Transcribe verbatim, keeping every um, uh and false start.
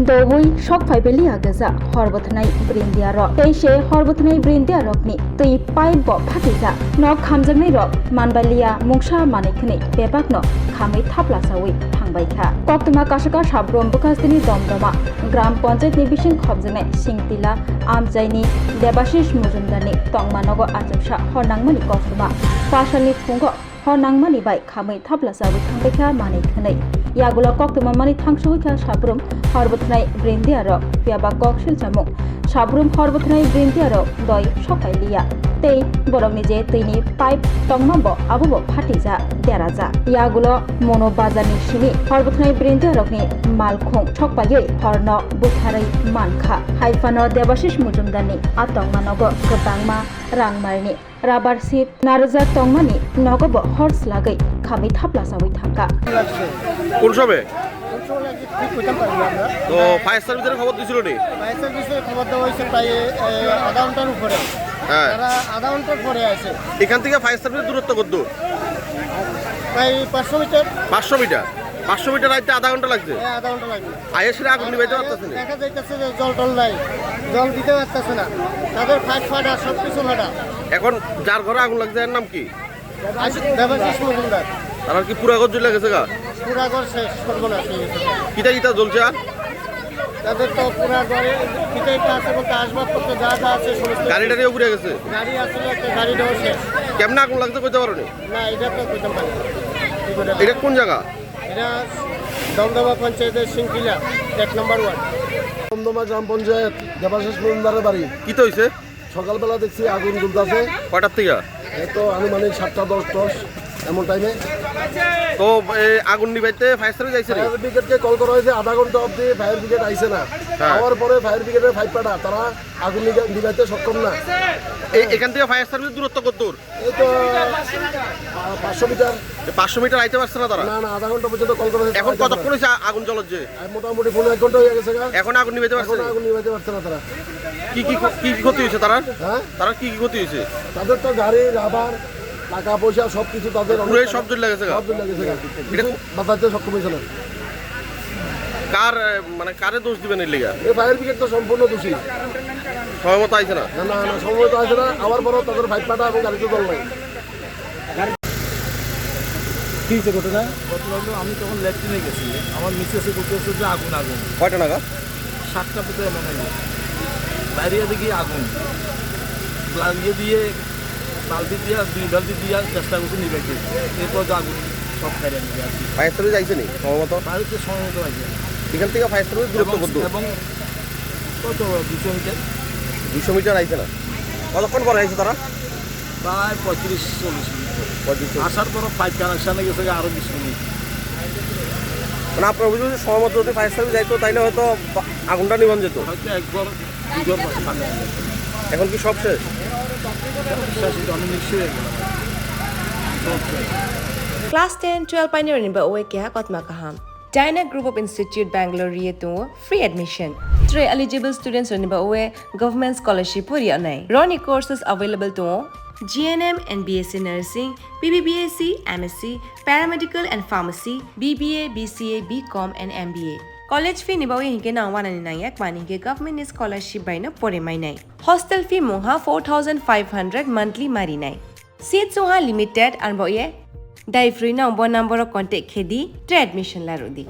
Dobui sok phaibai liya gajak hor bwthanai brindia rok. Tei se hor bwthanai brindia rokni twi pipe bo phatijak. Nok khamjaknai rok manbai liya mungsa manwi khwnwi bebakno khamwi thapla chawi thangbai kha. Koktwma kasaka sabrum bwkhastini Domdoma gram panchayat ni bising khopjaknai Singtila amchaini Debashish Mujumdar ni tongma nogo achuksa hor nangmani koktwma. Pasalni phungo hor nangmani bai khamwi thapla chawi thangbai kha manwi khwnwi. Yagulo koktwma manwi thangsugwi kha sabrum hor bwthanai brindia rok, phiyaba kok sil chamung. Sabrum hor bwthanai brindia rok doi sokai liya. Tei borokni je twini pipe tongma bo abo bo phatija, deraja. Yagulo Mono bazarni simi hor bwthanai brindia rokni malkhung sokpaiwi horno butharwi mankha. Haiphano Debashish Mujumdarni a tongma nogo kwbangma rang marini rubber sheet narwjak tongmani nogo bo hor slagwi khamwi thapla chawi thangkha. কোন সময়? কোন সময় লাগছে ঠিক কইতাম পারি না আমরা। তো ফায়ার সার্ভিসের খবর দিছিল নি? ফায়ার সার্ভিসের খবর দেওয়া হয়েছে প্রায়, এ, আধা ঘন্টার উপরে। হ্যাঁ। তারা আধা ঘন্টার পরে আসে। এখান থেকে ফায়ার সার্ভিসের দূরত্ব কত দূর? প্রায় পাঁচশো মিটার। পাঁচশো মিটার? পাঁচশো মিটার আইতে আধা ঘন্টা লাগছে? হ্যাঁ, আধা ঘন্টা লাগবে। আইসে আগুন নিভাইতে পারতেছে না? দেখা যাইতেছে যে জল টল নাই, জল দিতে পারতেছে না, তাদের ফাইট ফাট আর সব কিছু ফাটা। এখন যার ঘরে আগুন লাগছে, এর নাম কি? আজ দেবাশিস মজুমদার। তার কি পুরা ঘর জ্বলে গেছে গা? পুরা ঘর শেষ, সর্বনাশ হয়ে গেছে। কিতা কিতা জ্বলছে আর? তাদের তো পুরা ঘরে কিতা কিতা আছে বলতে আসবাবপত্র যা যা আছে সমস্ত। গাড়ি টাড়িও পুড়ে গেছে? গাড়ি আসলে একটা গাড়িটাও শেষ। কেমনে আগুন লাগছে কইতে পারো নি? না, এটা তো কইতাম পারি না। কি করে? এটা কোন জায়গা? এটা দমদমা পঞ্চায়েতের সিংকিলা, এক নম্বর ওয়ার্ড। দমদমা গ্রাম পঞ্চায়েত, দেবাশিস মজুমদারের বাড়ি। কিতা হইছে? সকালবেলা দেখছি আগুন জ্বলতেছে। কয়টার থেকে? এই তো আনুমানিক সাতটা দশ, দশ এমন টাইমে। তো এই আগুন নিভাইতে ফায়ার সার্ভিস আইছে নি? ফায়ার ব্রিগেডকে কল করা হয়েছে, আধা ঘন্টা অবধি ফায়ার ব্রিগেড আইছে না। হ্যাঁ। আওয়ার পরে ফায়ার ব্রিগেডের ফাইভ পাটা, তারা আগুন নিভা-, নিভাইতে সক্ষম না। এই, এখান থেকে ফায়ার সার্ভিস দূরত্ব কত দূর? এই তো, আহ, পাঁচশো মিটার। এই পাঁচশো মিটার আইতে পারছে না তারা? না, না, আধা ঘন্টা পর্যন্ত কল করা হয়েছে, এখন আইতে পারে না। কতক্ষণ হয়েছে আ-, আগুন জ্বলছে? এই মোটামুটি পৌনে এক ঘন্টা হয়ে গেছে গা। এখন আগুন নিভাইতে পারছে এখন নি? আগুন নিভাইতে পারছে না তারা। কি কি ক্ষ-, কি কি ক্ষতি হয়েছে তারা? হ্যাঁ? তারা কি কি ক্ষতি হয়েছে? তাদের তো গাড়ি, রাবার, টাকা পয়সা সব কিছু তাদের অনেক পুরোই টাকা, সব জ্বলে গেছে গা? সব জ্বলে গেছে গা। এটা কিছু বাঁচাতে সক্ষম হয়েছে না। কার, এ, মানে কারে দোষ দিবেন এর লিগা? এই ফায়ার ব্রিগেড তো সম্পূর্ণ দোষী। সময় মতো আইছে না? না, না, না, সময় মতো আইছে না। আবার বড় তাদের ফাইভ পাটা এবং গাড়িতে জল নাই। কি হয়েছে ঘটনা? ঘটনা হলো আমি তখন ল্যাট্রিনে গেছি, আমার মিসেসে বলতেছে যে আগুন, আগুন। কয়টা নাগাদ? সাতটা ভিতরে মনে হয়। বাইরে দেখি আগুন। লা-, ইয়ে দিয়ে, বালতি দিয়ে, দুই বালতি দিয়ে চেষ্টা করছি নিভাইতে। এরপর তো আগুন সব খাইয়ে নিয়ে আর কি। ফায়ার সার্ভিস আইছে নি সম্ভবত? ফায়ার সার্ভিস সম্ভবত আইছে। এখান থেকে ফায়ার সার্ভিস দূরত্ব এবং, কত দূর? এবং কত? দুশো মিটার? দুশো মিটার আইছে না? কতক্ষণ পরে আইছে তারা? প্রায় পঁয়ত্রিশ চল্লিশ মিনিট। পঁয়ত্রিশ চল্লিশ। আসার পর পাইপ কানেকশনে গেছে গিয়ে আরো বিশ মিনিট। মানে আপনার অভিযোগ যে সময় মতো যদি ফায়ার সার্ভিস যাইতো, তাইলে হয়তো বা-, আগুনটা নিভানো যেত। হয়তো একবার, দুইবার পানি। এখন কি সব শেষ? শেষ, আমি নিশ্চয়ই বললাম। সব শেষ। Class ten, twelve painirokni ba o keha kotma kaham. Dyna Group of Institute Bangalore ri tongo free admission. Tre eligible students rokni ba o government scholarship pori anai. Roni courses available tongo G N M and B S C Nursing, B B B S C, M S C, Paramedical and Pharmacy, B B A, B C A, B Com and M B A. College fee ni ba o hinkhe nang wanani nangya kmani hinkhe government ni scholarship bai no pori mainai. Hostel fee mungha four thousand five hundred monthly marinai. Seat chungha limited, arbo ye dai free no bo number o contact khe di, tre admission la rw di.